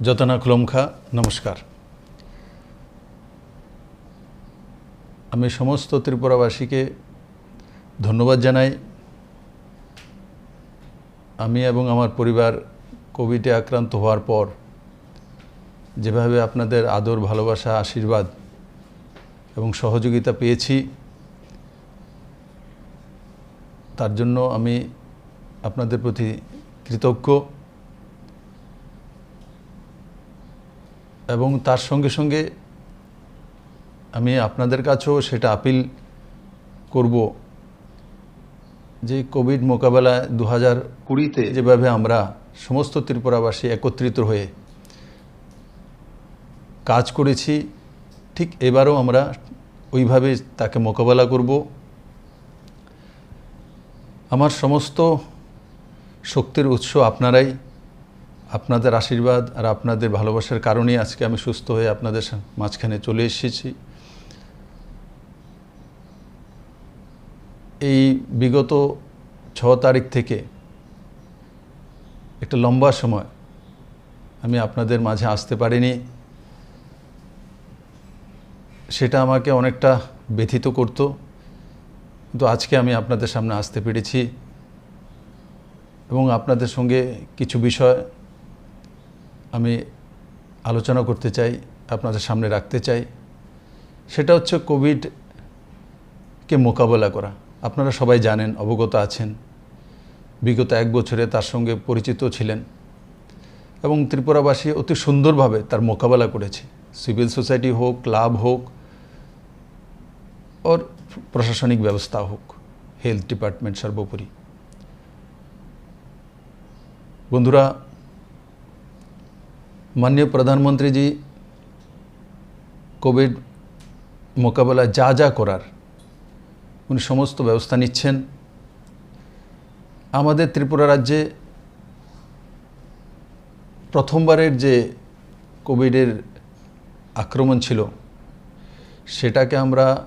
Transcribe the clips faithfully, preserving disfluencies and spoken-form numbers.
Jotona khulumkha, namaskar. আমি সমস্ত ত্রিপুরাবাসীকে ধন্যবাদ জানাই। আমি এবং আমার পরিবার কোভিডে আক্রান্ত হওয়ার পর যেভাবে আপনাদের আদর, ভালোবাসা, আশীর্বাদ এবং সহযোগিতা পেয়েছি, তার জন্য আমি আপনাদের প্রতি কৃতজ্ঞ। এবং তার সঙ্গে সঙ্গে আমি আপনাদের কাছেও সেটা আপিল করব যে কোভিড মোকাবেলায় দু হাজার কুড়িতে যেভাবে আমরা সমস্ত ত্রিপুরাবাসী একত্রিত হয়ে কাজ করেছি, ঠিক এবারও আমরা ওইভাবে তাকে মোকাবেলা করব। আমার সমস্ত শক্তির উৎস আপনারাই। আপনাদের আশীর্বাদ আর আপনাদের ভালোবাসার কারণেই আজকে আমি সুস্থ হয়ে আপনাদের সা-, মাঝখানে চলে এসেছি। এই বিগত ছ তারিখ থেকে একটা লম্বা সময় আমি আপনাদের মাঝে আসতে পারিনি। সেটা আমাকে অনেকটা ব্যথিত করত, কিন্তু আজকে আমি আপনাদের সামনে আসতে পেরেছি এবং আপনাদের সঙ্গে কিছু বিষয় আমি আলোচনা করতে চাই, আপনাদের সামনে রাখতে চাই। সেটা হচ্ছে কোভিডকে মোকাবেলা করা। আপনারা সবাই জানেন, অবগত আছেন, বিগত এক বছরে তার সঙ্গে পরিচিত ছিলেন এবং ত্রিপুরাবাসী অতি সুন্দরভাবে তার মোকাবেলা করেছে। সিভিল সোসাইটি হোক, ক্লাব হোক, ওর প্রশাসনিক ব্যবস্থা হোক, হেলথ ডিপার্টমেন্ট সর্বোপরি। বন্ধুরা, মাননীয় প্রধানমন্ত্রীজি কোভিড মোকাবেলা যা যা করার উনি সমস্ত ব্যবস্থা নিচ্ছেন। আমাদের ত্রিপুরা রাজ্যে প্রথমবারের যে কোভিডের আক্রমণ ছিল, সেটাকে আমরা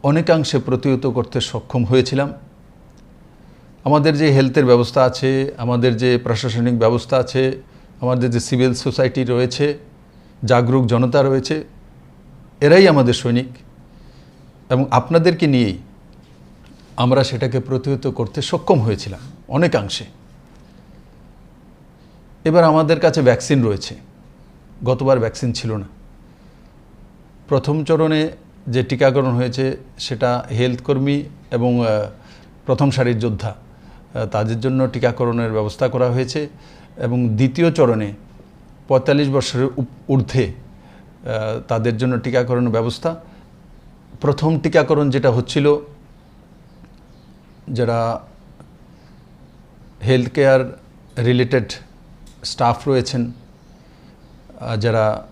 অনেকাংশে প্রতিহত করতে সক্ষম হয়েছিলাম। আমাদের যে হেলথের ব্যবস্থা আছে, আমাদের যে প্রশাসনিক ব্যবস্থা আছে, আমাদের যে সিভিল সোসাইটি রয়েছে, জাগরুক জনতা রয়েছে, এরাই আমাদের সৈনিক এবং আপনাদেরকে নিয়েই আমরা সেটাকে প্রতিহত করতে সক্ষম হয়েছিলাম অনেকাংশে। এবার আমাদের কাছে ভ্যাকসিন রয়েছে, গতবার ভ্যাকসিন ছিল না। প্রথম চরণে যে টিকাকরণ হয়েছে সেটা হেলথ কর্মী এবং, আহ, প্রথম সারির যোদ্ধা, আহ, তাদের জন্য টিকাকরণের ব্যবস্থা করা হয়েছে এবং দ্বিতীয় চরণে পঁয়তাল্লিশ বছরের উপ-, ঊর্ধ্বে, আহ, তাদের জন্য টিকাকরণ ব্যবস্থা। প্রথম টিকাকরণ যেটা হচ্ছিল, যারা হেলথ কেয়ার রিলেটেড স্টাফ রয়েছেন, আহ, যারা,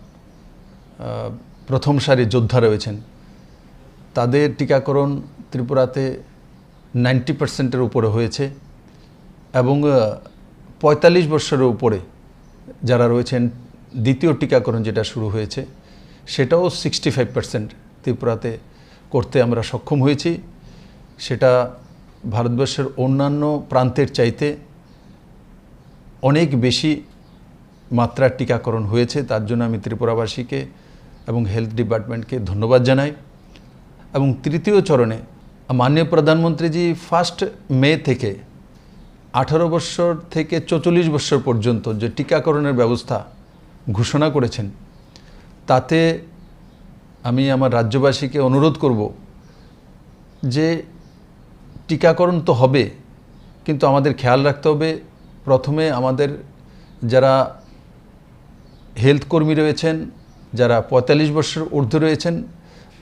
আহ, প্রথম সারি যোদ্ধা রয়েছেন, তাদের টিকাকরণ ত্রিপুরাতে নাইনটি পার্সেন্টের উপরে হয়েছে এবং, আহ, পঁয়তাল্লিশ বছরের উপরে যারা রয়েছেন, দ্বিতীয় টিকাকরণ যেটা শুরু হয়েছে, সেটাও সিক্সটি ফাইভ পার্সেন্ট ত্রিপুরাতে করতে আমরা সক্ষম হয়েছি। সেটা ভারতবর্ষের অন্যান্য প্রান্তের চাইতে অনেক বেশি মাত্রার টিকাকরণ হয়েছে, তার জন্য আমি ত্রিপুরাবাসীকে এবং হেলথ ডিপার্টমেন্টকে ধন্যবাদ জানাই। এবং তৃতীয় চরণে মাননীয় প্রধানমন্ত্রীজি ফার্স্ট মে থেকে আঠারো বছর থেকে চৌচল্লিশ বছর পর্যন্ত যে টিকাকরণের ব্যবস্থা ঘোষণা করেছেন, তাতে আমি আমার রাজ্যবাসীকে অনুরোধ করব যে টিকাকরণ তো হবে, কিন্তু আমাদের খেয়াল রাখতে হবে, প্রথমে আমাদের যারা হেলথ কর্মী রয়েছেন, যারা পঁয়তাল্লিশ বছর ঊর্ধ্বে রয়েছেন,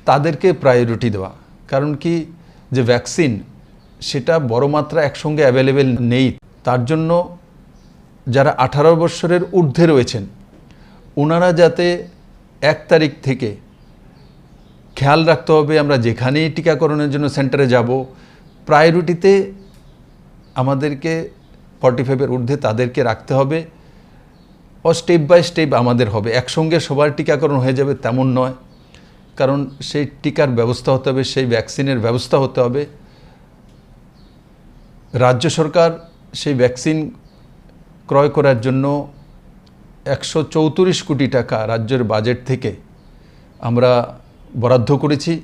তাদেরকে প্রায়োরিটি দেওয়া। কারণ কি, যে ভ্যাকসিন, সেটা বড় মাত্রা একসঙ্গে অ্যাভেলেবেল নেই। তার জন্য যারা আঠারো বছরের ঊর্ধ্বে রয়েছেন, ওনারা যাতে এক তারিখ থেকে খেয়াল রাখতে হবে, আমরা যেখানেই টিকাকরণের জন্য সেন্টারে যাব, প্রায়োরিটিতে আমাদেরকে ফর্টি ফাইভের ঊর্ধ্বে তাদেরকে রাখতে হবে। ও স্টেপ বাই স্টেপ আমাদের হবে, একসঙ্গে সবার টিকাকরণ হয়ে যাবে তেমন নয়, কারণ সেই টিকার ব্যবস্থা হতে হবে, সেই ভ্যাকসিনের ব্যবস্থা হতে হবে। রাজ্য সরকার সেই ভ্যাকসিন ক্রয় করার জন্য একশো চৌত্রিশ কোটি টাকা রাজ্যের বাজেট থেকে আমরা বরাদ্দ করেছি।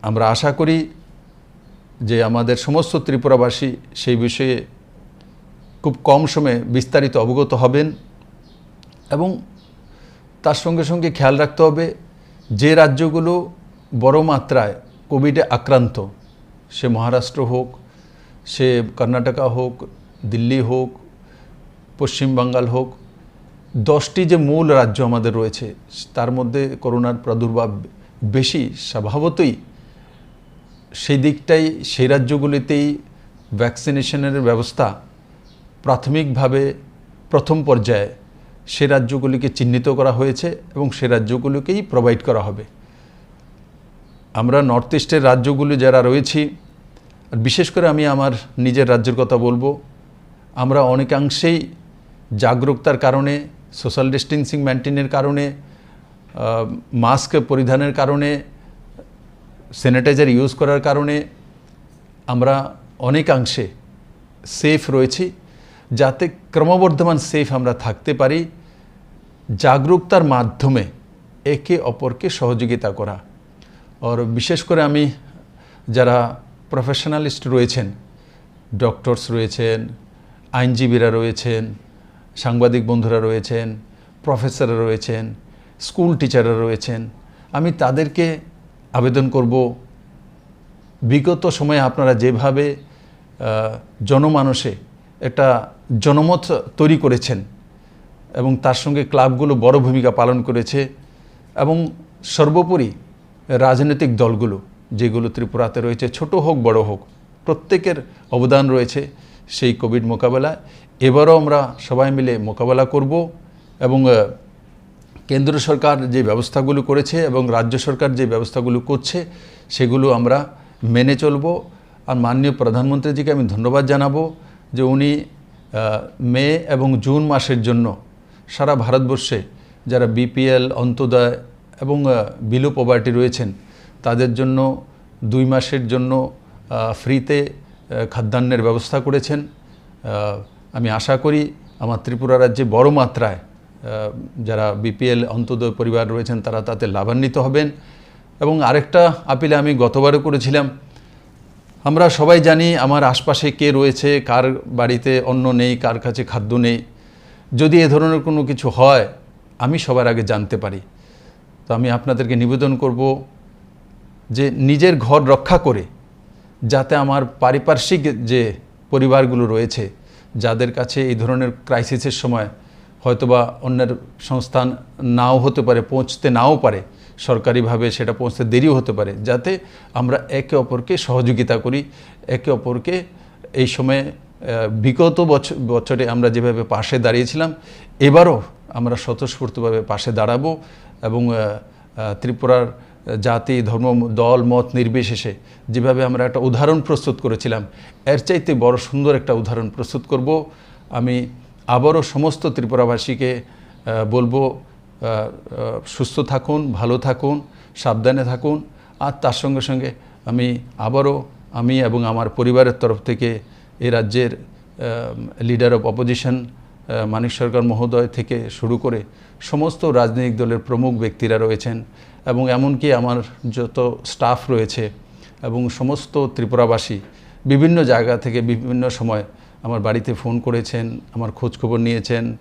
আমরা আশা করি যে আমাদের সমস্ত ত্রিপুরাবাসী সেই বিষয়ে খুব কম সময়ে বিস্তারিত অবগত হবেন এবং তার সঙ্গে সঙ্গে খেয়াল রাখতে হবে যে রাজ্যগুলো বড় মাত্রায় কোভিডে আক্রান্ত, সে মহারাষ্ট্র হোক, সে কর্ণাটকা হোক, দিল্লি হোক, পশ্চিম বাঙ্গাল হোক, দশটি যে মূল রাজ্য আমাদের রয়েছে, তার মধ্যে করোনার প্রাদুর্ভাব বেশি, স্বভাবতই সেই দিকটাই, সেই রাজ্যগুলিতেই ভ্যাকসিনেশনের ব্যবস্থা প্রাথমিকভাবে প্রথম পর্যায়ে সে রাজ্যগুলিকে চিহ্নিত করা হয়েছে এবং সে রাজ্যগুলিকেই প্রোভাইড করা হবে। আমরা নর্থ ইস্টের রাজ্যগুলি যারা রয়েছি, আর বিশেষ করে আমি আমার নিজের রাজ্যের কথা বলবো, আমরা অনেকাংশেই জাগরুকতার কারণে, সোশ্যাল ডিস্টেন্সিং মেনটেনের কারণে, আহ, মাস্ক পরিধানের কারণে, স্যানিটাইজার ইউজ করার কারণে আমরা অনেকাংশে সেফ রয়েছি। যাতে ক্রমবর্ধমান সেফ আমরা থাকতে পারি, জাগরুকতার মাধ্যমে একে অপরকে সহযোগিতা করা। আর বিশেষ করে আমি যারা প্রফেশনালিস্ট রয়েছেন, ডক্টরস রয়েছেন, আইনজীবীরা রয়েছেন, সাংবাদিক বন্ধুরা রয়েছেন, প্রফেসররা রয়েছেন, স্কুল টিচাররা রয়েছেন, আমি তাদেরকে আবেদন করব, বিগত সময়ে আপনারা যেভাবে, আহ, জনমানসে একটা জনমত তৈরি করেছেন এবং তার সঙ্গে ক্লাবগুলো বড় ভূমিকা পালন করেছে এবং সর্বোপরি রাজনৈতিক দলগুলো যেগুলো ত্রিপুরাতে রয়েছে, ছোট হোক বড় হোক, প্রত্যেকের অবদান রয়েছে সেই কোভিড মোকাবেলায়। এবারও আমরা সবাই মিলে মোকাবেলা করব এবং, আহ, কেন্দ্র সরকার যে ব্যবস্থাগুলো করেছে এবং রাজ্য সরকার যে ব্যবস্থাগুলো করছে, সেগুলো আমরা মেনে চলব। আর মাননীয় প্রধানমন্ত্রীজিকে আমি ধন্যবাদ জানাবো যে উনি, আহ, মে এবং জুন মাসের জন্য সারা ভারতবর্ষে যারা বিপিএল, অন্ত্যোদয় এবং, আহ, বিলো পভার্টি রয়েছেন, তাদের জন্য দুই মাসের জন্য, আহ, ফ্রিতে, আহ, খাদ্যান্নের ব্যবস্থা করেছেন। আহ, আমি আশা করি আমার ত্রিপুরা রাজ্যে বড় মাত্রায়, আহ, যারা বিপিএল অন্ত্যোদয় পরিবার রয়েছেন, তারা তাতে লাভান্বিত হবেন। এবং আরেকটা আপিল আমি গতবারও করেছিলাম, আমরা সবাই জানি আমার আশপাশে কে রয়েছে, কার বাড়িতে অন্ন নেই, কার কাছে খাদ্য নেই। যদি এ ধরনের কোনো কিছু হয়, আমি সবার আগে জানতে পারি। তো আমি আপনাদেরকে নিবেদন করব যে নিজের ঘর রক্ষা করে যাতে আমার পারিপার্শ্বিক যে পরিবারগুলো রয়েছে, যাদের কাছে এই ধরনের ক্রাইসিসের সময় হয়তোবা অন্যের সংস্থান নাও হতে পারে, পৌঁছতে নাও পারে, সরকারিভাবে সেটা পৌঁছতে দেরিও হতে পারে, যাতে আমরা একে অপরকে সহযোগিতা করি, একে অপরকে এই সময়ে, আহ, বিগত বছ-, বছরে আমরা যেভাবে পাশে দাঁড়িয়েছিলাম, এবারও আমরা স্বতঃস্ফূর্তভাবে পাশে দাঁড়াবো এবং, আহ, আহ, ত্রিপুরার জাতি, ধর্ম, দল, মত নির্বিশেষে যেভাবে আমরা একটা উদাহরণ প্রস্তুত করেছিলাম, এর চাইতে বড় সুন্দর একটা উদাহরণ প্রস্তুত করব। আমি আবারও সমস্ত ত্রিপুরাবাসীকে, আহ, বলবো, আহ, আহ, সুস্থ থাকুন, ভালো থাকুন, সাবধানে থাকুন। আর তার সঙ্গে সঙ্গে আমি আবারও, আমি এবং আমার পরিবারের তরফ থেকে এই রাজ্যের, আহ, লিডার অফ অপোজিশন, আহ, মানিক সরকার মহোদয় থেকে শুরু করে সমস্ত রাজনৈতিক দলের প্রমুখ ব্যক্তিরা রয়েছেন এবং এমনকি আমার যত স্টাফ রয়েছে এবং সমস্ত ত্রিপুরাবাসী বিভিন্ন জায়গা থেকে বিভিন্ন সময় আমার বাড়িতে ফোন করেছেন, আমার খোঁজখবর নিয়েছেন,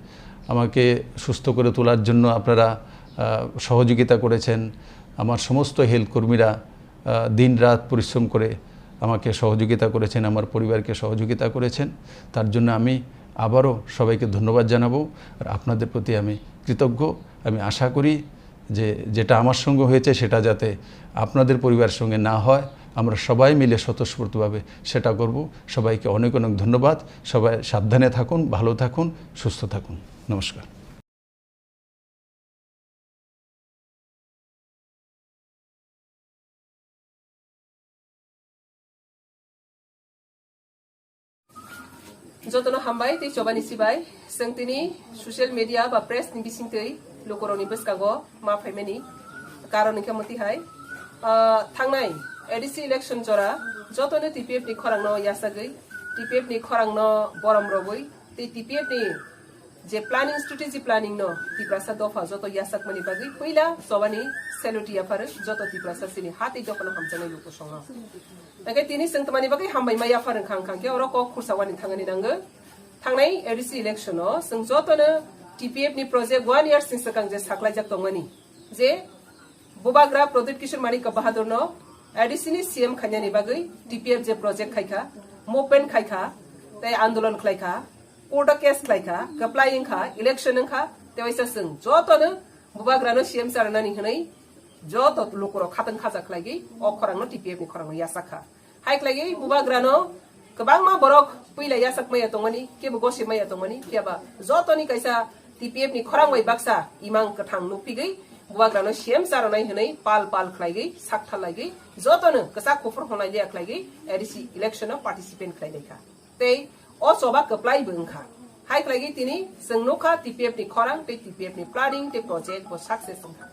আমাকে সুস্থ করে তোলার জন্য আপনারা, আহ, সহযোগিতা করেছেন। আমার সমস্ত হেলথ কর্মীরা, আহ, দিন রাত পরিশ্রম করে আমাকে সহযোগিতা করেছেন, আমার পরিবারকে সহযোগিতা করেছেন। তার জন্য আমি আবারও সবাইকে ধন্যবাদ জানাবো। আর আপনাদের প্রতি আমি কৃতজ্ঞ। আমি আশা করি যে যেটা আমার সঙ্গে হয়েছে সেটা যাতে আপনাদের পরিবারের সঙ্গে না হয়, আমরা সবাই মিলে স্বতঃস্ফূর্তভাবে সেটা করব। সবাইকে অনেক অনেক ধন্যবাদ। সবাই সাবধানে থাকুন, ভালো থাকুন, সুস্থ থাকুন। নমস্কার। Jotono hambai tei chobani sibai. Chwng tini social media ba press ni bisingtwi lukurokni bwskango ma phaimani karon hwnkhe mwtwi hai, ah, thangnai A D C election jora jotono T P F ni khorangno yachagwi, T P F ni khorangno borom rogwi tei T P F ni Je planning, strategy planning no Tiprasa dopha joto yasakmani bagwi puila chobani salute yapharo joto Tiprasa chini ha tei dophano hamjaknai lukusongo. Hingke tini chwng tamani bagwi hambai ma yaphar wngkha, wngkha khe oro kok khursa wani thangani nango. Thangnai A D C election o chwng jotono T P F ni project one year sing swkang je saklaijak tongmani, je Bubagra Pradyut Kishore Manik Bahadur no A D C ni C M khainani bagwi T P F je project khaikha, movement khaikha, tei andolon khlaikha, court o case khlaikha, kwplai wngkha, election wngkha, tei waisa chwng jotono Bubagra no C M charwnani hwnwi joto lukurok khatang khaja khlaigwi o khorang no T P F ni khorang no yachakha. Hai khlaigwi Bubagrano kwbangma borok puila yachak maya tongmani, kebo gosip maya tongmani, phiya ba jotoni kaisa T P F ni khorang bai baksa imang kwthang nukphigwi Bubagrano C M charonai hwnwi pal pal khlaigwi, sak thalaigwi, jotono kwchak kuphur honai liya khlaigwi A D C election o participant khlai laikha. Tei o choba kwplai bo wngkha. Hai khlaigwi tini chwng nukha T P F ni khorang tei T P F ni planning tei project bo success wngkha.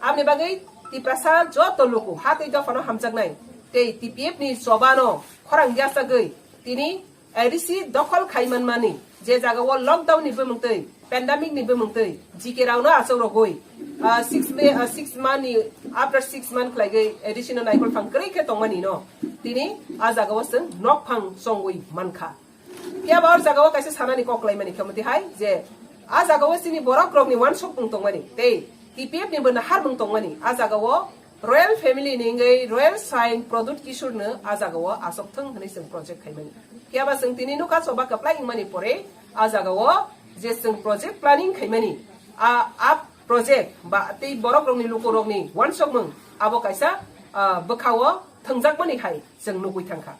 Aboni bagwi Tiprasa joto luku ha tei dophano hamjaknai tei T P F ni choba no khorang yachagwi tini A D C dokhol khai manmani je jaga o lockdown ni bumung tei pandemic ni bumung tei G K rao no achuk rogwi, ah, six May, ah, six month ni, after six month khlaigwi A D C no naikol phang kwrwi khe tongmani no tini a jaga o chwng nok phang chongwi mankha. Phiya ba o jaga o kaisa sanani kok khlaimani khe omo twi hai je a jaga o chini borok rokni wansukmung tongmani tei T P F ni bo naharmung tongmani a jaga o royal family ni wngwi royal sign Pradyut Kishore no a jaga o asok thung hwnwi chwng project khaimani. Phiya ba chwng tini nukha choba kwplai wngmani pore a jaga o je chwng project planning khaimani a, a project ba tei borok rokni luku rokni wansukmung abo kaisa, ah, bwkha o thwngjakmani hai chwng nugwi thangkha.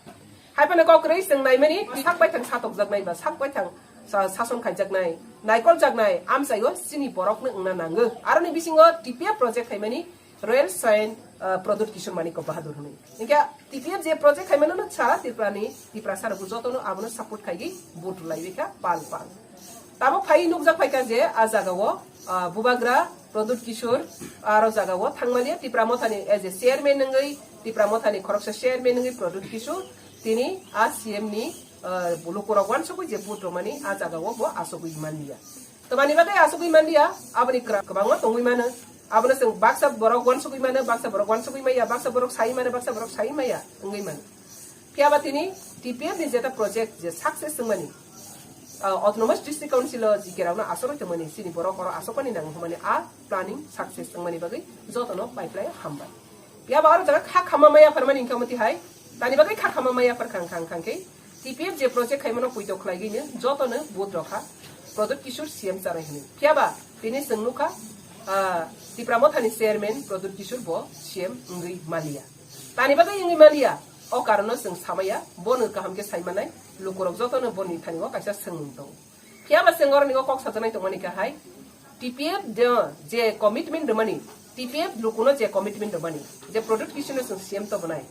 Hai phano kok kwrwi chwng naimani sak baithang satokjaknai ba sak baithang sa-, sason khaijaknai, naikoljaknai amchaio chini borokno wngna nango. Aroni bisingo T P F project khaimani Royal Saint, ah, Pradyut Kishore Manik Bahadur hwnwi. Hinkhe T P F je project khaimano no sara Tripurani, Tiprasa rokbo jotono abono support khaigwi vote rwlaiwi kha pal pal. Tabuk phai nukjak phaikha je a jagao, ah, Bubagra Pradyut Kishore aro jagao thangmaliya Tipra Mothani as a chairman wngwi, Tipra Mothani khoroksa chairman wngwi Pradyut Kishore tini a C M ni, ah, lukurok wansugwi je vote rwmani a jagao bo asugwi manliya. Tamani bagwi asugwi manliya, aboni kwra-, kwbangma tongwi mano. Abono chwng baksa borok wansugwi mano, baksa borok wansugwi maya, baksa borok sai mano, baksa borok sai maya wngwi mano. Phiya ba tini T P F ni jeta project je success wngmani, ah, Autonomous District Council o G K rokno asogwi tongmani, chini borok oro asokmani nango hwnmani a planning success wngmani bagwi jotono pai phlai hambai. Phiya ba oro jaga kha khama maya pharmani wngkha moti hai, tani bagwi kha khama maya phar khang khang khang khe T P F je project khaimano puito khlaigwino jotono vote rokha Pradyut Kishore C M chanai hwnwi. Phiya ba tini chwng nukha, ah, Tipra Mothani chairman Pradyut Kishore bo C M wngwi maliya. Tani bagwi wngwi maliya, o karono chwng samaya, bono kaham khe sai manai, lukurok jotono boni thani o kaisa swngmung tongo. Phiya ba chwng oroni o kok sajaknai tongmani khe hai, T P F de je commitment rwmani, T P F lukuno je commitment rwmani, je Pradyut Kishore no chwng C M tobonai.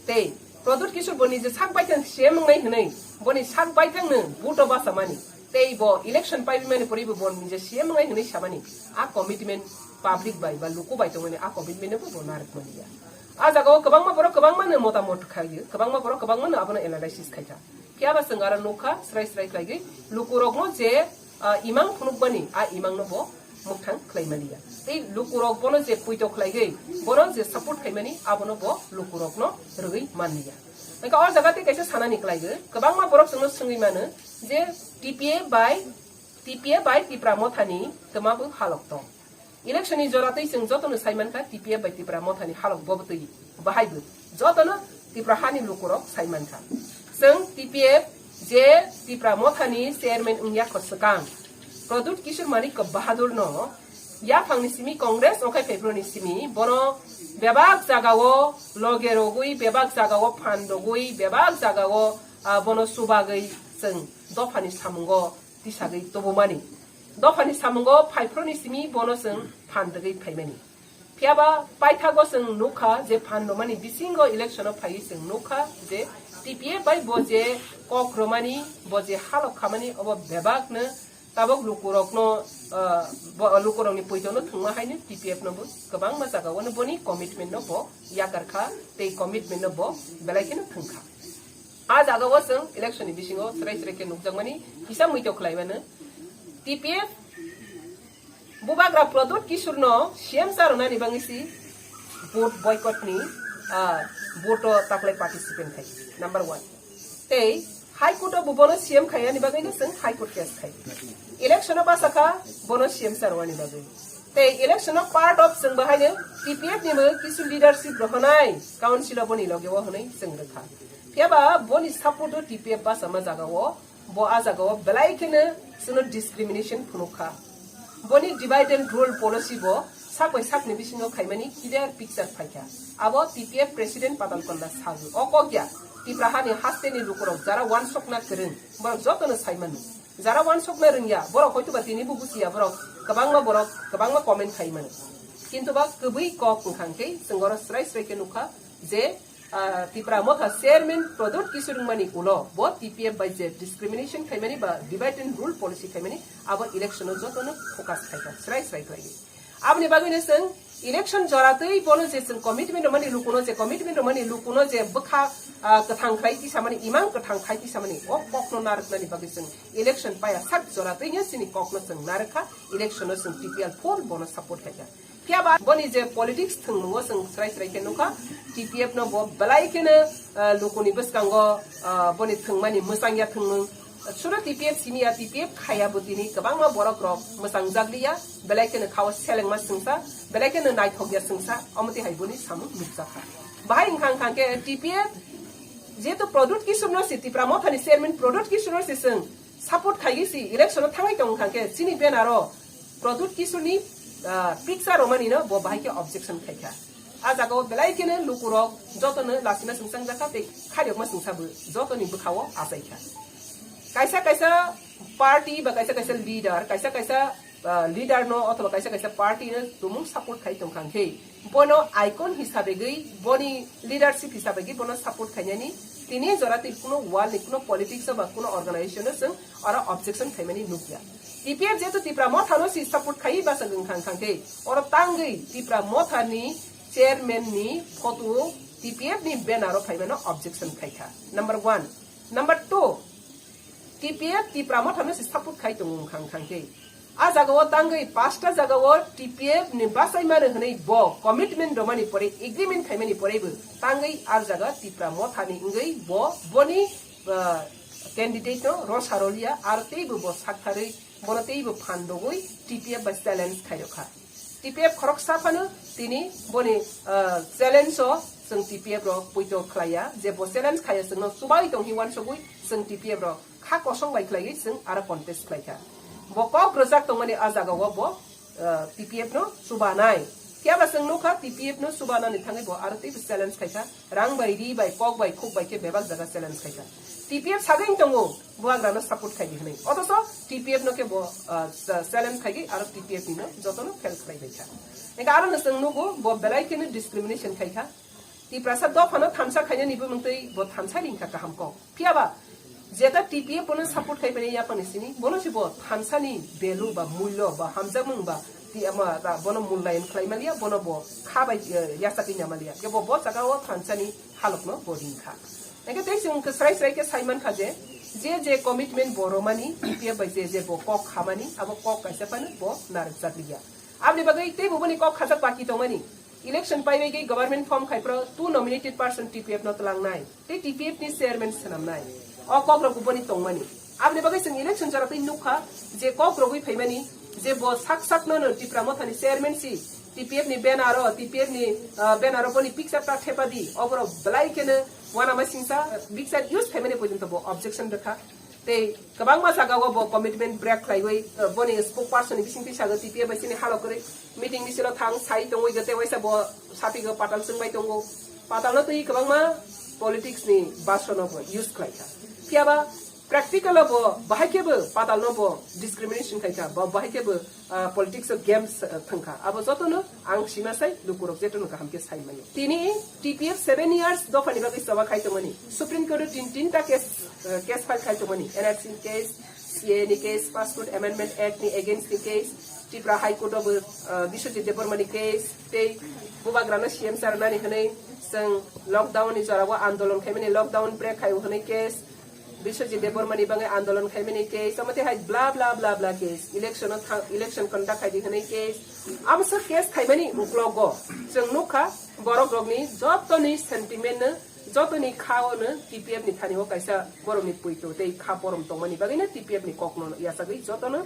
Tei Pradyut Kishore boni je sak baithang C M wngnai hwnwi, boni sak baithangno vote o bachamani. Tei bo election paibimani poribo bo nije C M wngnai hwnwi samani. A commitment public bai ba luku bai tongmani a commitment no bo narwkmani ya. A jagao kwbangma borok kwbangmano motamot khaio, kwbangma borok kwbangmano abono analysis khaikha. Phiya ba chwng aro nukha srai srai khlaigwi lukurokno je, ah, imang phunukmani a imangno bo mwkthang khlaimani ya. Tei lukurok bono je puito khlaigwi bono je support khaimani abono bo lukurokno rwgwi manliya. Hwnkhe o jaga tei kaisa sanani klaigo, kwbangma borok chwngno swngwi mano je T P F bai, T P F bai Tipra Mothani twma bo halok tong. Election ni jora twi chwng jotono sai mankha T P F bai Tipra Mothani halok bo twi bahai bo jotono Tipra hani lukurok sai mankha. Chwng T P F je Tipra Mothani chairman wngya kho swkang Pradyut Kishore Manik Bahadur no yaphangni simi Congress ongkhai phaiphroni simi bono bebak jagao loge rogwi, bebak jagao phan rogwi, bebak jagao, ah, bono chubagwi chwng dophani samungo tisagwi tubumani. Dophani samungo phaiphroni simi bono chwng phan rwgwi phaimani. Phiya ba paithago chwng nukha je phan rwmani bisingo election o phaiwi chwng nukha je T P F bai bo je kok rwmani, bo je halok khamani obo bebakno tabok lukurokno, ah, bo, lukurokni poitono thwngma haino T P F no bo kwbangma jagao no boni commitment no bo yakar kha tei commitment no bo belai kheno thwng kha. A jagao chwng election ni bisingo chwrai chwrai khe nukjakmani kisa muito khlai mano. T P F bubagra Pradyut Kishore no C M sa rwnani bagwi si vote boycott ni, ah, vote o taklai participant khai. Number one. Tei High Court o bo bono C M khaiyani bagwi no chwng High Court case khai. Election o basa kha bono C M sa rwnani bagwi. Tei election o part of chwng bahai no T P F ni bo kisu leadership rohonai council o boni loge o hwnwi chwng rwkha. Phiya ba boni support o T P F basa ma jaga o Bo a jaga o belai kheno chwngno discrimination phunuk kha. Boni divide and rule policy bo sak bai sakni bisingo khaimani clear picture phai kha. Abo T P F President Patal Panda sago. O kok ya, Tipra hani hasteni lukurok jara wansokna kwrwng, borok jotono sai mano. Jara wansokna rwngya, borok hoituba tini bo bujiya, borok kwbangma borok kwbangma comment khai mano. Kintu ba kwbwi kok wngkha hwnkhe chwng oro srai srai khe nukha je ah, Tipra Motha Chairman Pradyut Kishore wngmani ulo bo T P F bai je discrimination khaimani ba divide and rule policy khaimani abo election o jotono focus khaikha, srai srai khlaiwi. Aboni bagwino chwng election joratwi bono je chwng commitment rwmani lukuno je commitment rwmani lukuno je bwkha, ah, kwthang khlai tisamani, imang kwthang khai tisamani o kokno narwknani bagwi chwng election paya sak joratwino chini kokno chwng narwkha, election o chwng T P F full bono support khaikha. Phiya ba boni je politics thwngmung o chwng srai srai khe nukha, T P F no bo belai kheno, ah, lukuni bwskango, ah, boni thwngmani mwchangya thwngmung. Sudo T P F siniya, T P F khaya bo tini kwbangma borok rok mwchangjakliya, belai kheno khao selengma swngsa, belai kheno naithokya swngsa, omo twi hai boni samung nukjakha. Bahai wngkha wngkha khe T P F jehetu Pradyut Kishore no se Tipra Mothani chairman Pradyut Kishore no se chwng support khaiwi si election o thangwi tong kha khe chini banner o Pradyut Kishore ni, ah, picture romani no bo bahai khe objection khai kha. A jaga o belai kheno lukurok jotono lasima swngchang jakha tei khairokma swngsa bo jotoni bwkha o achai kha. Kaisa kaisa party ba kaisa kaisa leader, kaisa kaisa, ah, leader no othoba kaisa kaisa party no tumung support khai tong kha khe bono icon hisabegwi, boni leadership hisabegwi bono support khainani tini jora twi kuno world ni kuno politics o ba kuno organization o chwng oro objection khaimani nukya. T P F jehetu Tipra Motha no si support khai basa wngkha wngkha khe oro tangwi Tipra Motha ni chairman ni photo T P F ni banner o phaimano objection khaikha. Number one. Number two. T P F Tipra Motha no se support khai tongo wngkha wngkha khe. A jaga o tangwi pasta jaga o T P F ni bachai mano hwnwi bo commitment romani pore, agreement khaimani pore bo tangwi a jaga Tipra Motha ni wngwi bo boni, ah, candidate no rosa rolia aro teibo bo saktharwi bono teibo phan rogwi T P F bai challenge khairokha. T P F khoroksa phano tini boni, ah, challenge o chwng T P F rok poito khlaiya, je bo challenge khaiya chwngno chubai tong hi uansugwi chwng T P F rok kha kosong bai khlaiwi chwng aro contest khlaikha. Bo kok rwjak tongmani a jaga o bo, ah, T P F no chubanai. Phiya ba chwng nukha T P F no chubanani thangwi bo aro teibo challenge khaikha. Rang bai, ri bai, kok bai, khuk bai khe bebak jaga challenge khaikha. T P F sagwi wng tongo, bubagrano support khaidi hwnwi. Othocho T P F no khe bo, ah, cha-, challenge khaigwi aro T P F ni no jotono fail khlai bai kha. Engkha aro no chwng nugo, bo belai kheno discrimination khaikha. Tiprasa dophano thansa khainani bumung twi bo thansa ringkha kaham kok. Phiya ba, jeta T P F bono support khai mani yaphangni simi, bono se bo thansani value ba mulyo ba hamjakmung ba ti ama ba bono mulyayon khlai maliya, bono bo kha bai, eh, yachakwi na maliya. Kebo bo jaga o thansani halokno bo ringkha. Engkhe tei chwng khe srai srai khe sai mankha je, je je commitment bo romani, T P F bai je je bo kok khamani, abo kok kaisa phano bo narwkjakliya. Aboni bagwi teibo boni kok khajak baki tongmani. Election paibaigwi government form khai phro two nominated person T P F no twlangnai tei T P F ni chairman swnamnai. O kokrok boni tongmani. Aboni bagwi chwng election jora twi nukha je kok rogwi phaimani je bo sak sakno no Tipra Mothani chairman si T P F ni banner o, T P F ni, ah, banner o boni picture ta thepadi, oborok belai kheno uanama singsa picture use khaimani porjonto bo objection rwkha. Tei kwbangma jaga o bo commitment break khlaiwi, eh, boni spokesperson ni bisingtwi sago T P F bai chini halo kwrwi meeting misil o thang sai tongwi, tei waisa bo sapigo patal chwngbai tongo. Patal no twi kwbangma politics ni basono bo use khlai kha. Phiya ba practical o bo bahai khe bo patal no bo discrimination khai kha, bo bahai khe bo ah, politics o games, ah, thangkha. Abo jotono ang sima sai lukurok jetono kaham khe sai mano. Tini T P F seven years dophani bagwi choba khai tongmani. Supreme Court o tin, tinta case, ah, case file khai tongmani. N R C ni case, C A A ni case, Passport Amendment Act ni against ni case, Tripura High Court o bo, ah, Biswajit Debbarma ni case, tei bubagrano C M sa rwnani hwnwi chwng lockdown ni jorao andolon khaimani, lockdown break khai hwnwi case, Biswajit Debbarma ni bagwi andolon khaimani case, omo tei hai bla bla bla bla case, election o thang, election conduct khaidi hwnwi case, amsa case khaimani uklogo chwng nukha borok rokni jotoni sentiment no, jotoni khao no T P F ni thani o kaisa borokni puito tei kha porom tongmani bagwi no T P F ni kokno yachagwi jotono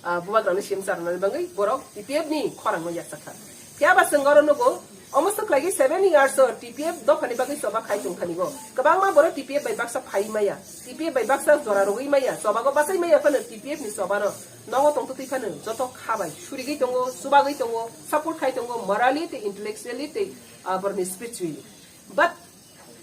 ah, bubagrano sim charwnani bagwi borok T P F ni khorangno yachakha. Phiya ba chwng oro nugo, omo swk khlaigwi seven years o T P F dophani bagwi choba khai tongthani go. Kwbangma borok T P F bai baksa phai maya, T P F bai baksa jora rwgwi maya, chobago bachai maya phano T P F ni chobano nogo tongtwtwi phano joto kha bai surigwi tongo, chubagwi tongo, support khai tongo, morally tei intellectually tei, ah, borokni spiritually. But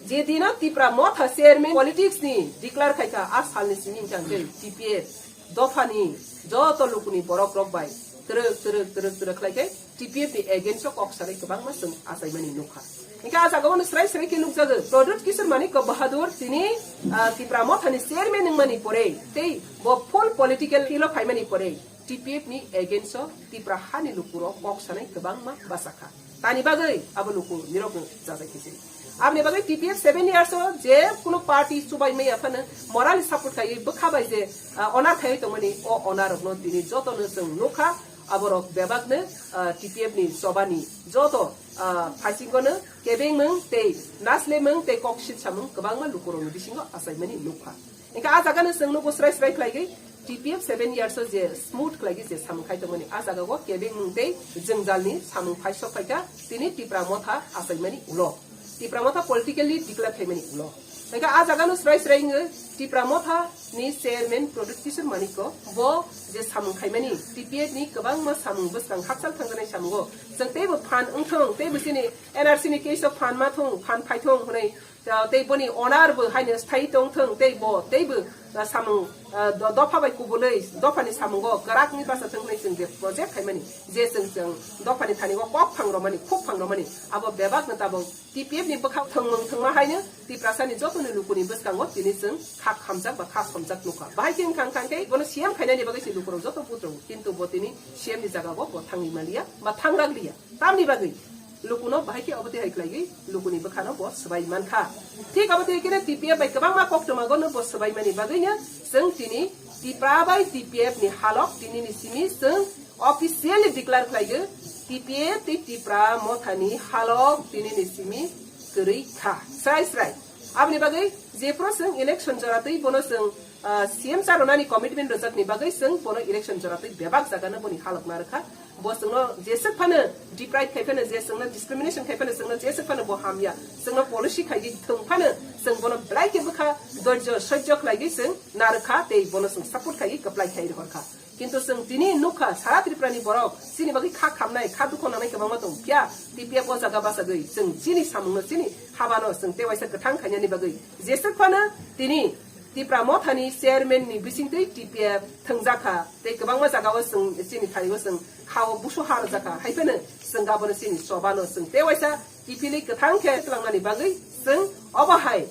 je dino Tipra Motha chairman politics ni declare khaikha, a salni simi hwnkhe T P F dophani joto lukuni borok rok bai twrwk twrwk twrwk twrwk khlai khe T P F ni against o kok sanai kwbangma chwng achaimani nukha. Hwnkhe a jaga o no srai srai khe nukjago Pradyut Kishore Manikya Bahadur tini, ah, Tipra Motha ni chairman wngmani pore tei bo full political field o phaimani pore T P F ni against o Tipra hani lukurok kok sanai kwbangma bachakha. Tani bagwi abo luku nirok no jajai khe se. Aboni bagwi T P F seven years o je kuno party chubai maya phano morally support khaiwi bwkha bai je, ah, onar khaiwi tongmani o onar rokno tini joto no chwng nukha aborok bebak no, ah, T P F ni chobani joto, ah, phaisingo no kebeng mung tei nasle mung tei kok sitsa mung kwbangma lukurok ni bisingo achaimani nukha. Hingke a jaga no chwng nugo srai srai khlaigwi T P F seven years o je smooth khlaigwi je samung khai tongmani a jaga o kebeng mung tei jwngjalni samung phai sok phaikha tini Tipra Motha achaimani ulo. Tipra Motha politically declare khaimani ulo. Hingke a jaga no srai srai wngwi Tipra Motha ni chairman Pradyut Kishore Manikya bo je samung khaimani T P F ni kwbangma samung bwskang hakchal thangjaknai samungo chwng teibo phan wngthong teibo chini N R C ni case o phan ma thung phan phai thung hwnwi Ah, tei boni onar bo haino sthai tong thung, tei bo, tei bo, ah, samung, ah, do-, dopha bai kubulwi, dophani samungo kwrakni basa thung hwnwi chwng je project khaimani, je chwng, chwng dophani thani o kok phang romani, khuk phang romani, abo bebak no tabok T P F ni bwkhak thwngmung thwngma haino Tiprasa ni joto ni lukuni bwskango tini chwng kha khamjak ba kha somjak nukha. Bahai khe wngkha wngkha khe bono C M khainani bagwi se lukurok joto buj rwgo, kintu bo tini C M ni jaga o bo thangwi manliya ba thangrakliya. Tamni bagwi lukuno bahai khe obo twi hai khlaiwi lukuni bwkhano bo swbai mankha. Thik obo twi khe T P F bai kwbangma koktwma gono bo swbaimani bagwino chwng tini Tipra bai T P F ni halok tinini simi chwng officially declare khlaigo T P F tei Tipra Mothani halok tinini simi kwrwi kha. Srai srai. Aboni bagwi jephru chwng election jora twi bono chwng ah, C M charonani commitment rwjakni bagwi chwng bono election jora twi bebak jagano boni halok narwkha. Bo chwngno jeswk phano deprive khai phano, je chwngno discrimination khai phano, chwngno jeswk phano bo hamya, chwngno policy khaidi thwng phano, chwng bono belai khe bwkha doijo sojjo khlaiwi chwng narwkha tei bono chwng support khaiwi kwplai khai rohorkha. Kintu chwng tini nukha, sara Tripura ni borok chini bagwi kha khamnai, kha dukho nangnai kwbangma tong phiya, T P F o jaga bachagwi chwng chini samungno, chini habano chwng tewaisa kwthang khainani bagwi jeswk phano tini Tipra Mothani chairman ni bisingtwi T P F thwngjakha, tei kwbangma jagao chwng chini thani o chwng ha o busu ha rwjakha, hai phano chwng abono chini chobano chwng tewaisa kiphilwi kwthang khe tlangnani bagwi chwng obo hai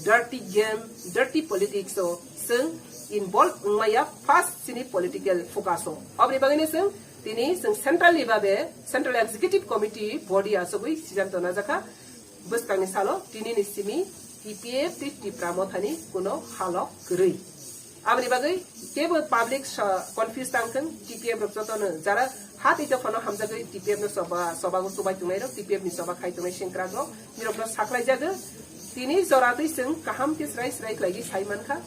dirty game, dirty politics o chwng involve wngmaya first chini political focus o. Oboni bagwino chwng tini chwng central ni babe Central Executive Committee body achugwi siddhanto najakha. Bwskangni salo tinini simi T P F tei Tipra Mothani kuno halok kwrwi. Aboni bagwi kebo public sa-, confuse tang thung, T P F rok jotono jara ha tei dophano hamjagwi T P F no choba, chobago chubai tongnai rok, T P F ni choba khai tongnai sengkrak rok, nirok no saklai jago. Tini jora twi chwng kaham khe srai srai khlaiwi sai mankha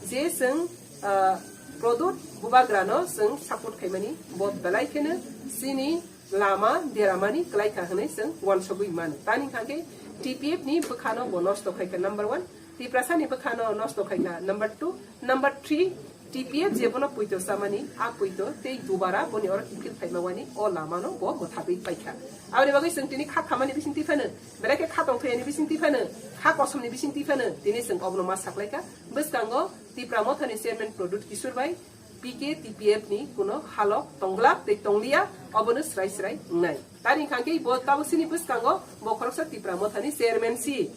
je chwng, ah, Pradyut Bubagra no chwng support khaimani bo belai kheno chini lama deramani kwlai kha hwnwi chwng uansugwi mano. Tani hwnkha khe T P F ni bwkhano bo nosto khai kha number one, Tiprasa ni bwkhano nosto khai kha number two, number three, T P F je bono puito chamani, a puito tei dubara boni oro kiphil phaima wani o lamano bo mwthagwi pai kha. Aboni bagwi chwng tini kha khamani bising twi phano, belai khe kha tongthai ani bising twi phano, kha kosom ni bising twi phano tini chwng obono ma saklai kha. Bwskango Tipra Mothani chairman Pradyut Kishore bai, P K T P F ni kuno halok tonglak tei tongliya, obono srai srai wngnai. Tani hwnkha khe bo tabuk sini bwskango bo khoroksa Tipra Mothani chairman si.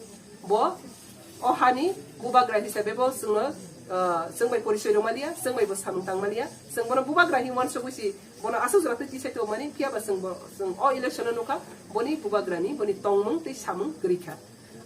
Bo o hani bubagra hisabe bo chwngno, ah, chwng bai porichoi rwmaliya, chwng bai bo samung tangmaliya, chwng bono bubagra hinwi uansugwi si bono aswk jora twi tisai tongmani, phiya ba chwng bo, chwng o election o nukha boni bubagrani boni tongmung tei samung kwrwi kha.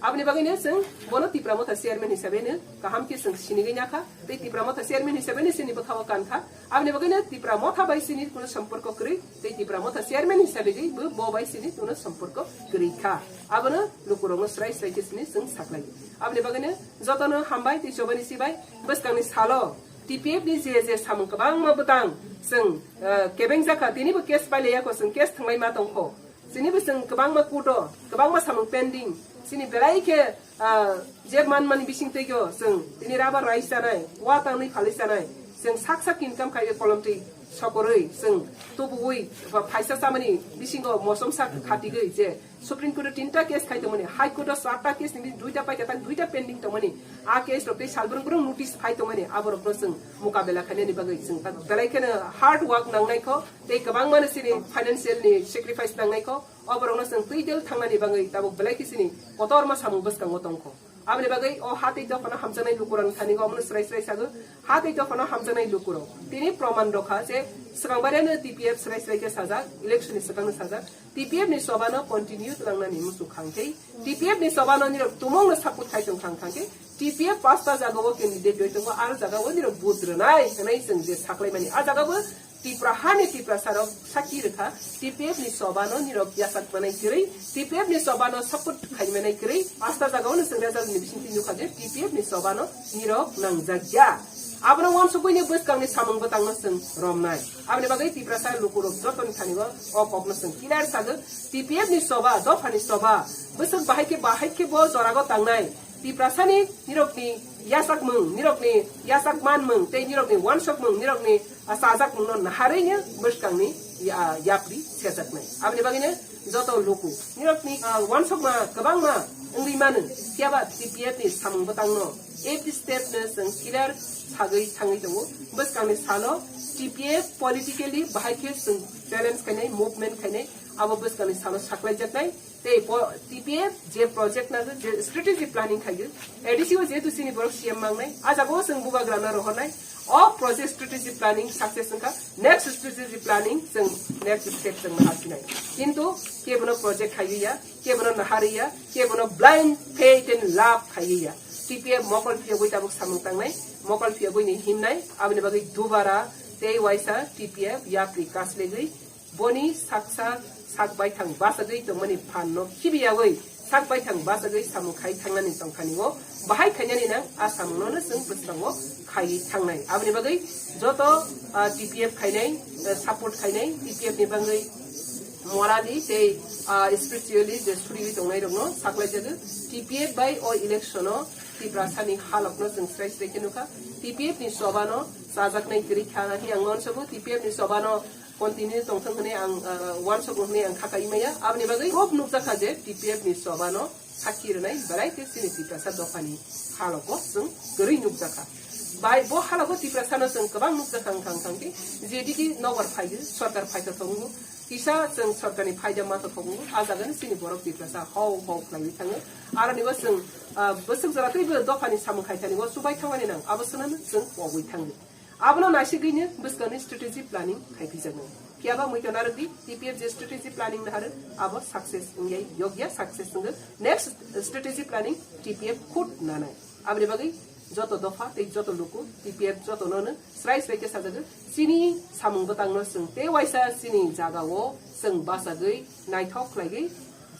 Aboni bagwino chwng bono Tipra Motha chairman hisabe no kaham khe chwng sinigwi nyakha, tei Tipra Motha chairman hisabe no chini bwkhao kankha. Aboni bagwino Tipra Motha bai chini kuno somporko kwrwi, tei Tipra Motha chairman hisabe gwi bo, bo bai chini kuno somporko kwrwi kha. Abono lukurokno srai srai khe chini chwng saklaio. Aboni bagwino jotono hambai tei chobani sibai bwskangni salo T P F ni je je samung kwbangma bwtang chwng, eh, kebeng jakha, tinibo case pailaiya kho, chwng case thwnglai ma tongkho. Chini bo chwng kwbangma kudo, kwbangma samung pending. Chini belai khe, ah, je man mani bising twigo chwng tini rubber rai chanai, wa tangwi phalwi chanai. Chwng sak sak income khai kolom twi sokorwi chwng tubuwi ba phaisa chamani bisingo mosom sak khatigwi je Supreme Court o tinta case khai tongmani, High Court o charta case ni duita paikha tak duita pending tongmani. A case rok tei salbrung brung notice phai tongmani, aborokno chwng mukabela khainani bagwi chwng tak belai kheno hard work nangnai kho. Tei kwbangmano chini financial ni sacrifice nangnai kho, oborokno chwng twi del thangnani bagwi tabuk belai khe chini kotorma samung bwskango tongkho. Aboni bagwi o ha tei dophano hamjaknai lukurokni thani omono srai srai sago, ha tei dophano hamjaknai lukurok. Tini proman rokha je swkang bariyano T P F srai srai khe sajak, election ni swkangno sajak, T P F ni sobano continue tlangnani muchuk khang khe, T P F ni sobano nirok tumungno support khai tong khang khang khe, T P F pasta jagao candidate roi tongo, aro jagao nirok vote rwnai hwnwi chwng je saklaimani. A jagabo Tipra hani Tiprasa rok sakhi rwkha, T P F ni sobano nirok yachak manai kwrwi, T P F ni sobano support khai manai kwrwi, pasta jagao no chwng result ni bisingtwi nukha je T P F ni sobano nirok nangjak ya. Abono uansukgwi ni bwskangni samung bwtangno chwng romnai. Aboni bagwi Tiprasa lukurok jotoni thani o, o kokno chwng clear sago, T P F ni soba, dophani soba, bwswk bahai khe, bahai khe bo jorago tangnai. Tiprasani nirokni yachakmung, nirokni yachak manmung, tei nirokni uansukmung, nirokni, ah, chajakmungno naharwi no bwskangni ya-, yapri sejaknai. Aboni bagwino joto luku nirokni, ah, uansukma kwbangma wngwi mano, phiyaba T P F ni samung bwtangno every step no chwng clear sagwi thangwi tongo. Bwskangni salo T P F politically bahai khe chwng challenge khainai, movement khainai, abo bwskangni salo saklaijaknai. Tei po-, T P F je project na je strategy planning khaio, A D C o jehetu chini borok C M mangnai, a jagao chwng bubagrano rohornai. O project strategy planning success wngkha, next strategy planning chwng next step chwng naharsinai. Kintu kebono project khaiwi ya, kebono naharwi ya, kebono blind faith and love khaiwi ya. T P F mokol phiyogwi tabuk samung tangnai, mokol phiyogwi ni himnai, aboni bagwi dubara tei waisa T P F yapri kaslegwi boni saksa sak baithang bachagwi tongmani phanno khibiyawi sak baithang bachagwi samung khai thangnani tongthani o bahai khainani nang a samungno no chwng bwskango khaiwi thangnai. Aboni bagwi joto, ah, T P F khainai, ah, support khainai, T P F ni bagwi morally tei, ah, spiritually je suriwi tongnai rokno saklaijago. T P F bai o election o Tiprasani halokno chwng srai srai khe nukha. T P F ni sobano chajaknai kwrwi kha hwnwi ang uansukgo. T P F ni sobano continue tongthung hwnwi ang, ah, uansukgo hwnwi ang kha kai maya. Aboni bagwi proof nukjakha je T P F ni sobano sakhi rwnai belai khe chini Tiprasa dophani halogo chwng kwrwi nukjakha. Bai bo halogo Tiprasano chwng kwbang nukjakha wngkha wngkha khe jediki nobar phaiyo, sorkar phaito thongo, kisa chwng sorkarni phaida ma to thongo, a jagani chini borok Tiprasa hau hau khlaiwi thango. Aronibo chwng, ah, bwswk jora teibo dophani samung khaithani o chubai thangmani nang abo swnano chwng pogwi thango. Abono naisigwino bwskangni strategy planning khai phijaknai. Phiyaba muitu narwkdi, T P F je strategy planning naharw, abo success wngyai yokya, success wngwi next strategy planning T P F khud nanai. Aboni bagwi joto dopha tei joto luku T P F jotono no srai srai khe sajago, chini samung bwtangno chwng tei waisa chini jagao chwng bachagwi naithok khlaigwi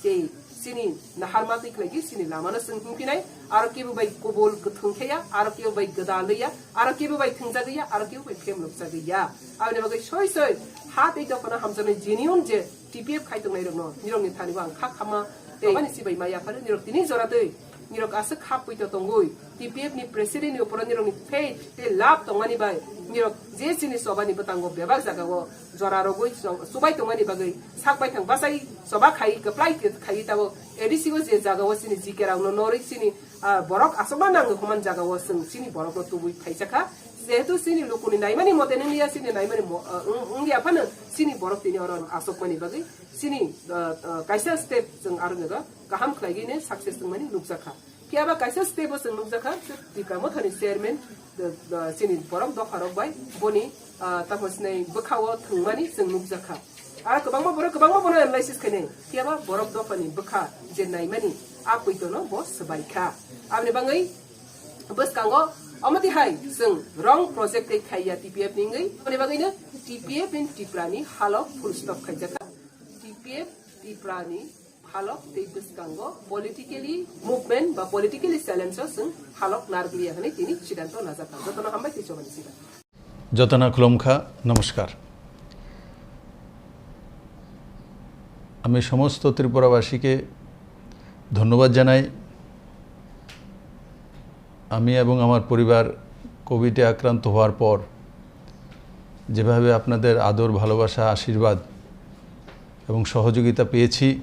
tei chini naharma twi khlaigwi chini lamano chwng himkhinai, aro kebo bai kubul kwthwng khe ya, aro kebo bai gwdalwi ya, aro kebo bai thwngjagwi ya, aro kebo bai phemlokjagwi ya. Aboni bagwi soi soi ha tei dophano hamjaknai genuine je T P F khai tongnai rokno nirokni thani bo ang kha khama tei ani sibai ma yapharo nirok tini jora twi nirok aswk kha puito tongwi T P F ni president ni uporo nirokni faith tei love tongmani bai nirok je chini chobani bwtango bebak jagao jora rogwi chubai tongmani bagwi sak baithang bachai choba khai kwplai khai tabuk A D C o je jagao chini G K rokno norwi chini, ah, borok aswkma nango hwnmani jagao chwng chini borokno tubui phaijakha. Jehetu chini lukuni naimani mote nwngliya, chini naimani mo-, ah, wng-, wngya phano chini borok tini oro aswkmani bagwi chini, ah, ah, kaisa step chwng aro nokha kaham khlaigwino success wngmani nukjakha. Phiyaba kaisa step o chwng nukjakha, Tipra Mothani chairman, ah, ah, chini borok dopharok bai boni, ah, tamo sinai bwkhao thwngmani chwng nukjakha. A kwbangma borok kwbangma bono analysis khainai. Phiya ba borok dophani bwkha je naimani a poito no bo swbai kha. Aboni bagwi bwskango omo twi hai chwng wrong project tei khaiya T P F ni wngwi. Aboni bagwino T P F in Tripura ni halok full stop khaijak kha. T P F Tripura ni halok tei bwskango politically movement ba politically challenge o chwng halok narwkliya hwnwi tini sidanto najak kha. Jotono hambai tei chobani sidan. যতনা খুলুমখা, নমস্কার। আমি সমস্ত ত্রিপুরাবাসীকে ধন্যবাদ জানাই। আমি এবং আমার পরিবার কোভিডে আক্রান্ত হওয়ার পর যেভাবে আপনাদের আদর, ভালোবাসা, আশীর্বাদ এবং সহযোগিতা পেয়েছি,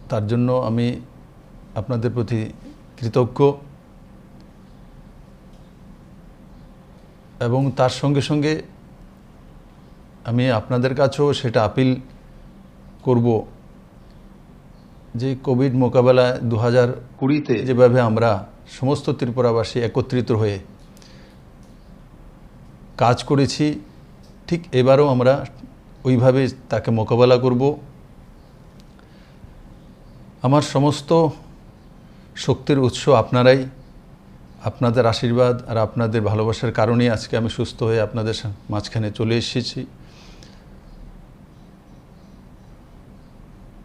তার জন্য আমি আপনাদের প্রতি কৃতজ্ঞ। এবং তার সঙ্গে সঙ্গে আমি আপনাদের কাছেও সেটা আপিল করব যে কোভিড মোকাবেলায় দু হাজার কুড়িতে যেভাবে আমরা সমস্ত ত্রিপুরাবাসী একত্রিত হয়ে কাজ করেছি, ঠিক এবারও আমরা ওইভাবে তাকে মোকাবেলা করব। আমার সমস্ত শক্তির উৎস আপনারাই। আপনাদের আশীর্বাদ আর আপনাদের ভালোবাসার কারণেই আজকে আমি সুস্থ হয়ে আপনাদের সা-, মাঝখানে চলে এসেছি।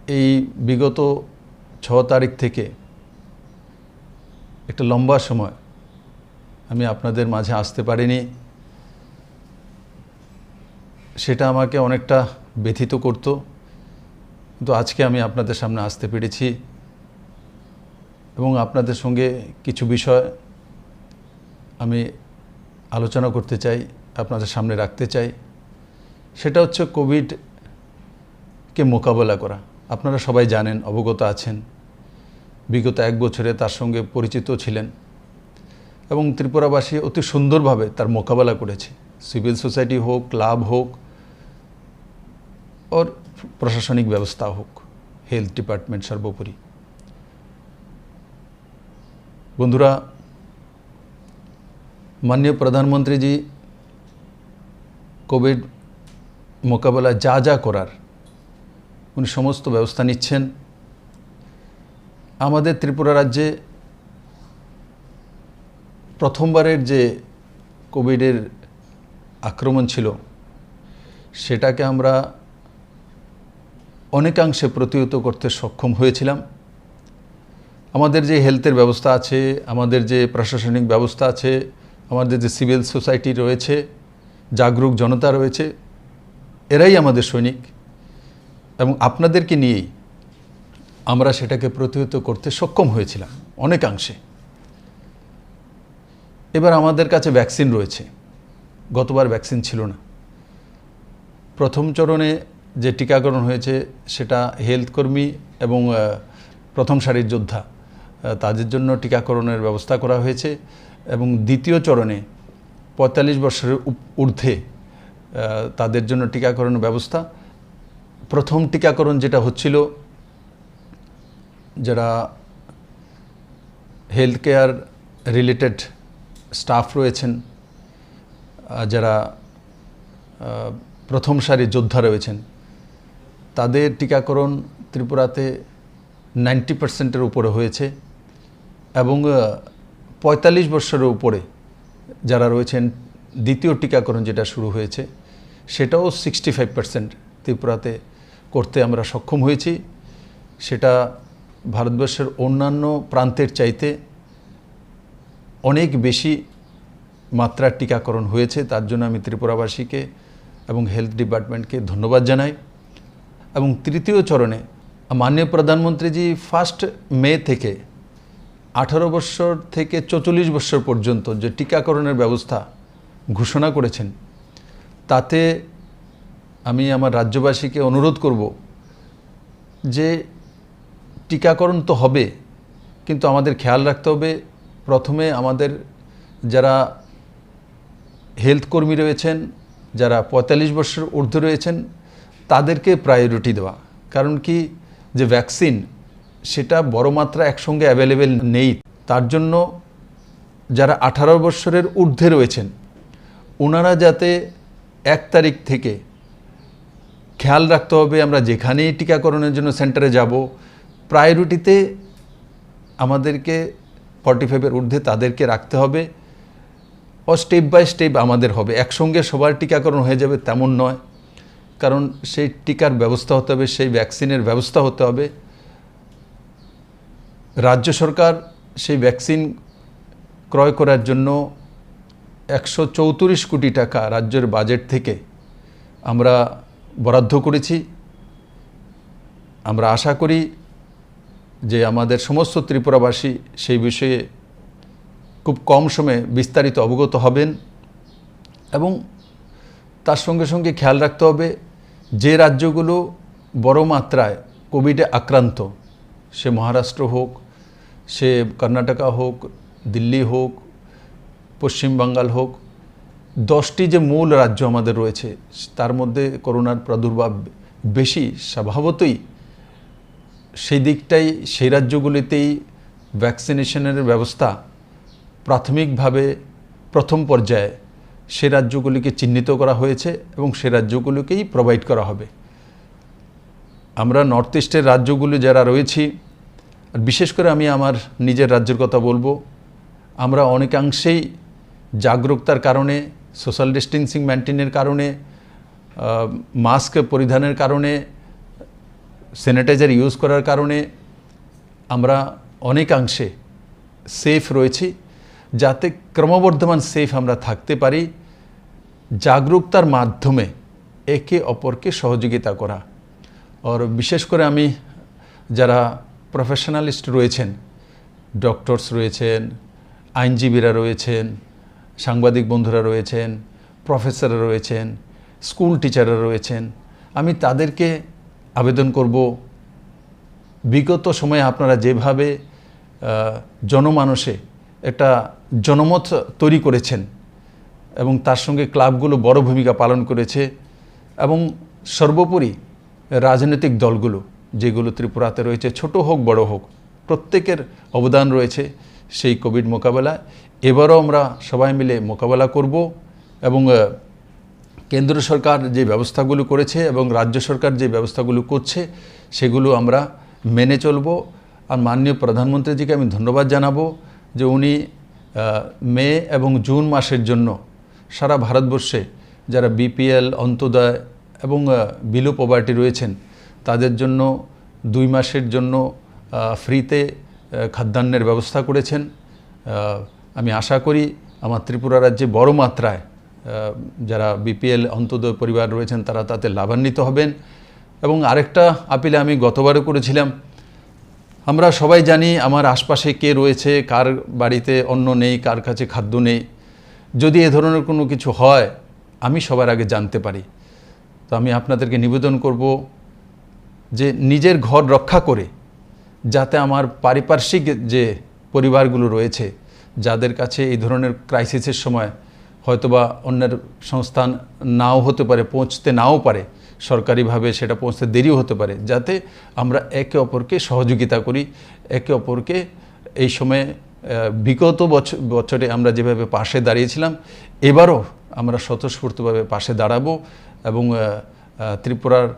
এই বিগত ছ তারিখ থেকে একটা লম্বা সময় আমি আপনাদের মাঝে আসতে পারিনি। সেটা আমাকে অনেকটা ব্যথিত করত, কিন্তু আজকে আমি আপনাদের সামনে আসতে পেরেছি এবং আপনাদের সঙ্গে কিছু বিষয় আমি আলোচনা করতে চাই, আপনাদের সামনে রাখতে চাই। সেটা হচ্ছে কোভিডকে মোকাবেলা করা। আপনারা সবাই জানেন, অবগত আছেন, বিগত এক বছরে তার সঙ্গে পরিচিত ছিলেন এবং ত্রিপুরাবাসী অতি সুন্দরভাবে তার মোকাবেলা করেছে। সিভিল সোসাইটি হোক, ক্লাব হোক, ওর প্রশাসনিক ব্যবস্থা হোক, হেলথ ডিপার্টমেন্ট সর্বোপরি। বন্ধুরা, মাননীয় প্রধানমন্ত্রীজি কোভিড মোকাবেলা যা যা করার উনি সমস্ত ব্যবস্থা নিচ্ছেন। আমাদের ত্রিপুরা রাজ্যে প্রথমবারের যে কোভিডের আক্রমণ ছিল, সেটাকে আমরা অনেকাংশে প্রতিহত করতে সক্ষম হয়েছিলাম। আমাদের যে হেলথের ব্যবস্থা আছে, আমাদের যে প্রশাসনিক ব্যবস্থা আছে, আমাদের যে সিভিল সোসাইটি রয়েছে, জাগরুক জনতা রয়েছে, এরাই আমাদের সৈনিক এবং আপনাদেরকে নিয়েই আমরা সেটাকে প্রতিহত করতে সক্ষম হয়েছিলাম অনেকাংশে। এবার আমাদের কাছে ভ্যাকসিন রয়েছে, গতবার ভ্যাকসিন ছিল না। প্রথম চরণে যে টিকাকরণ হয়েছে সেটা হেলথ কর্মী এবং, আহ, প্রথম সারির যোদ্ধা, আহ, তাদের জন্য টিকাকরণের ব্যবস্থা করা হয়েছে এবং দ্বিতীয় চরণে পঁয়তাল্লিশ বছরের উপ-, ঊর্ধ্বে, আহ, তাদের জন্য টিকাকরণের ব্যবস্থা। প্রথম টিকাকরণ যেটা হচ্ছিল, যারা হেলথ কেয়ার রিলেটেড স্টাফ রয়েছেন, আহ, যারা, আহ, প্রথম সারি যোদ্ধা রয়েছেন, তাদের টিকাকরণ ত্রিপুরাতে নাইনটি পার্সেন্টের উপরে হয়েছে এবং, আহ, পঁয়তাল্লিশ বছরের উপরে যারা রয়েছেন, দ্বিতীয় টিকাকরণ যেটা শুরু হয়েছে, সেটাও সিক্সটি ফাইভ পার্সেন্ট ত্রিপুরাতে করতে আমরা সক্ষম হয়েছি। সেটা ভারতবর্ষের অন্যান্য প্রান্তের চাইতে অনেক বেশি মাত্রার টিকাকরণ হয়েছে, তার জন্য আমি ত্রিপুরাবাসীকে এবং হেলথ ডিপার্টমেন্টকে ধন্যবাদ জানাই। এবং তৃতীয় চরণে মাননীয় প্রধানমন্ত্রীজি ফার্স্ট মে থেকে আঠারো বছর থেকে চৌচল্লিশ বছর পর্যন্ত যে টিকাকরণের ব্যবস্থা ঘোষণা করেছেন, তাতে আমি আমার রাজ্যবাসীকে অনুরোধ করব যে টিকাকরণ তো হবে, কিন্তু আমাদের খেয়াল রাখতে হবে, প্রথমে আমাদের যারা হেলথ কর্মী রয়েছেন, যারা পঁয়তাল্লিশ বছর ঊর্ধ্বে রয়েছেন, তাদেরকে প্রায়োরিটি দেওয়া। কারণ কি, যে ভ্যাকসিন, সেটা বড় মাত্রা একসঙ্গে অ্যাভেলেবেল নেই। তার জন্য যারা আঠারো বছরের ঊর্ধ্বে রয়েছেন, ওনারা যাতে এক তারিখ থেকে খেয়াল রাখতে হবে, আমরা যেখানেই টিকাকরণের জন্য সেন্টারে যাব, প্রায়োরিটিতে আমাদেরকে ফর্টি ফাইভের ঊর্ধ্বে তাদেরকে রাখতে হবে। ও স্টেপ বাই স্টেপ আমাদের হবে, একসঙ্গে সবার টিকাকরণ হয়ে যাবে তেমন নয়, কারণ সেই টিকার ব্যবস্থা হতে হবে, সেই ভ্যাকসিনের ব্যবস্থা হতে হবে। রাজ্য সরকার সেই ভ্যাকসিন ক্রয় করার জন্য একশো চৌত্রিশ কোটি টাকা রাজ্যের বাজেট থেকে আমরা বরাদ্দ করেছি। আমরা আশা করি যে আমাদের সমস্ত ত্রিপুরাবাসী সেই বিষয়ে খুব কম সময়ে বিস্তারিত অবগত হবেন এবং তার সঙ্গে সঙ্গে খেয়াল রাখতে হবে যে রাজ্যগুলো বড় মাত্রায় কোভিডে আক্রান্ত, সে মহারাষ্ট্র হোক, সে কর্ণাটকা হোক, দিল্লি হোক, পশ্চিম বাঙ্গাল হোক, দশটি যে মূল রাজ্য আমাদের রয়েছে, তার মধ্যে করোনার প্রাদুর্ভাব বেশি, স্বভাবতই সেই দিকটাই, সেই রাজ্যগুলিতেই ভ্যাকসিনেশনের ব্যবস্থা প্রাথমিকভাবে প্রথম পর্যায়ে সে রাজ্যগুলিকে চিহ্নিত করা হয়েছে এবং সে রাজ্যগুলিকেই প্রোভাইড করা হবে। আমরা নর্থ ইস্টের রাজ্যগুলি যারা রয়েছি, আর বিশেষ করে আমি আমার নিজের রাজ্যের কথা বলবো, আমরা অনেকাংশেই জাগরুকতার কারণে, সোশ্যাল ডিস্টেন্সিং মেনটেনের কারণে, আহ, মাস্ক পরিধানের কারণে, স্যানিটাইজার ইউজ করার কারণে আমরা অনেকাংশে সেফ রয়েছি। যাতে ক্রমবর্ধমান সেফ আমরা থাকতে পারি, জাগরুকতার মাধ্যমে একে অপরকে সহযোগিতা করা। আর বিশেষ করে আমি যারা প্রফেশনালিস্ট রয়েছেন, ডক্টরস রয়েছেন, আইনজীবীরা রয়েছেন, সাংবাদিক বন্ধুরা রয়েছেন, প্রফেসররা রয়েছেন, স্কুল টিচাররা রয়েছেন, আমি তাদেরকে আবেদন করব, বিগত সময়ে আপনারা যেভাবে, আহ, জনমানসে একটা জনমত তৈরি করেছেন এবং তার সঙ্গে ক্লাবগুলো বড় ভূমিকা পালন করেছে এবং সর্বোপরি রাজনৈতিক দলগুলো, যেগুলো ত্রিপুরাতে রয়েছে, ছোট হোক বড় হোক, প্রত্যেকের অবদান রয়েছে সেই কোভিড মোকাবেলায়। এবারও আমরা সবাই মিলে মোকাবেলা করব এবং, আহ, কেন্দ্র সরকার যে ব্যবস্থাগুলো করেছে এবং রাজ্য সরকার যে ব্যবস্থাগুলো করছে, সেগুলো আমরা মেনে চলব। আর মাননীয় প্রধানমন্ত্রীজিকে আমি ধন্যবাদ জানাবো যে উনি, আহ, মে এবং জুন মাসের জন্য সারা ভারতবর্ষে যারা বিপিএল, অন্ত্যোদয় এবং, আহ, বিলো পভার্টি রয়েছেন, তাদের জন্য দুই মাসের জন্য, আহ, ফ্রিতে, আহ, খাদ্যান্নের ব্যবস্থা করেছেন। আহ, আমি আশা করি আমার ত্রিপুরা রাজ্যে বড় মাত্রায়, আহ, যারা বিপিএল অন্ত্যোদয় পরিবার রয়েছেন, তারা তাতে লাভান্বিত হবেন। এবং আরেকটা আপিল আমি গতবারও করেছিলাম, আমরা সবাই জানি আমার আশপাশে কে রয়েছে, কার বাড়িতে অন্ন নেই, কার কাছে খাদ্য নেই। যদি এ ধরনের কোনো কিছু হয়, আমি সবার আগে জানতে পারি। তো আমি আপনাদেরকে নিবেদন করব যে নিজের ঘর রক্ষা করে যাতে আমার পারিপার্শ্বিক যে পরিবারগুলো রয়েছে, যাদের কাছে এই ধরনের ক্রাইসিসের সময় হয়তোবা অন্যের সংস্থান নাও হতে পারে, পৌঁছতে নাও পারে, সরকারিভাবে সেটা পৌঁছতে দেরিও হতে পারে, যাতে আমরা একে অপরকে সহযোগিতা করি, একে অপরকে এই সময়ে, আহ, বিগত বছ-, বছরে আমরা যেভাবে পাশে দাঁড়িয়েছিলাম, এবারও আমরা স্বতঃস্ফূর্তভাবে পাশে দাঁড়াবো এবং, আহ, আহ, ত্রিপুরার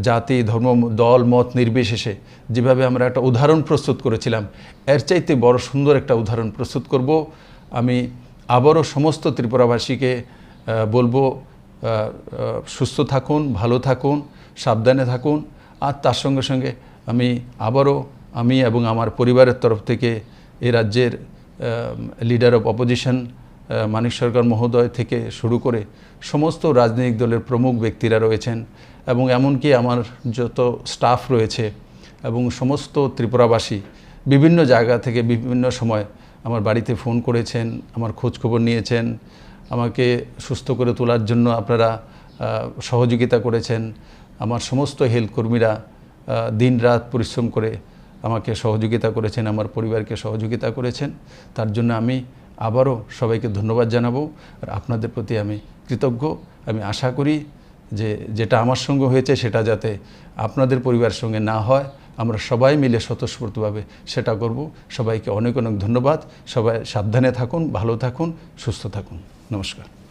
জাতি, ধর্ম, দল, মত নির্বিশেষে যেভাবে আমরা একটা উদাহরণ প্রস্তুত করেছিলাম, এর চাইতে বড় সুন্দর একটা উদাহরণ প্রস্তুত করব। আমি আবারও সমস্ত ত্রিপুরাবাসীকে, আহ, বলবো, আহ, আহ, সুস্থ থাকুন, ভালো থাকুন, সাবধানে থাকুন। আর তার সঙ্গে সঙ্গে আমি আবারও, আমি এবং আমার পরিবারের তরফ থেকে এই রাজ্যের, আহ, লিডার অফ অপোজিশন, আহ, মানিক সরকার মহোদয় থেকে শুরু করে সমস্ত রাজনৈতিক দলের প্রমুখ ব্যক্তিরা রয়েছেন এবং এমনকি আমার যত স্টাফ রয়েছে এবং সমস্ত ত্রিপুরাবাসী বিভিন্ন জায়গা থেকে বিভিন্ন সময় আমার বাড়িতে ফোন করেছেন, আমার খোঁজ খবর নিয়েছেন, আমাকে সুস্থ করে তোলার জন্য আপনারা, আহ, সহযোগিতা করেছেন। আমার সমস্ত হেলথ কর্মীরা, আহ, দিন রাত পরিশ্রম করে আমাকে সহযোগিতা করেছেন, আমার পরিবারকে সহযোগিতা করেছেন। তার জন্য আমি আবারও সবাইকে ধন্যবাদ জানাবো, আর আপনাদের প্রতি আমি কৃতজ্ঞ। আমি আশা করি যে যেটা আমার সঙ্গে হয়েছে সেটা যাতে আপনাদের পরিবারের সঙ্গে না হয়, আমরা সবাই মিলে স্বতঃস্ফূর্তভাবে সেটা করব। সবাইকে অনেক অনেক ধন্যবাদ। সবাই সাবধানে থাকুন, ভালো থাকুন, সুস্থ থাকুন। নমস্কার।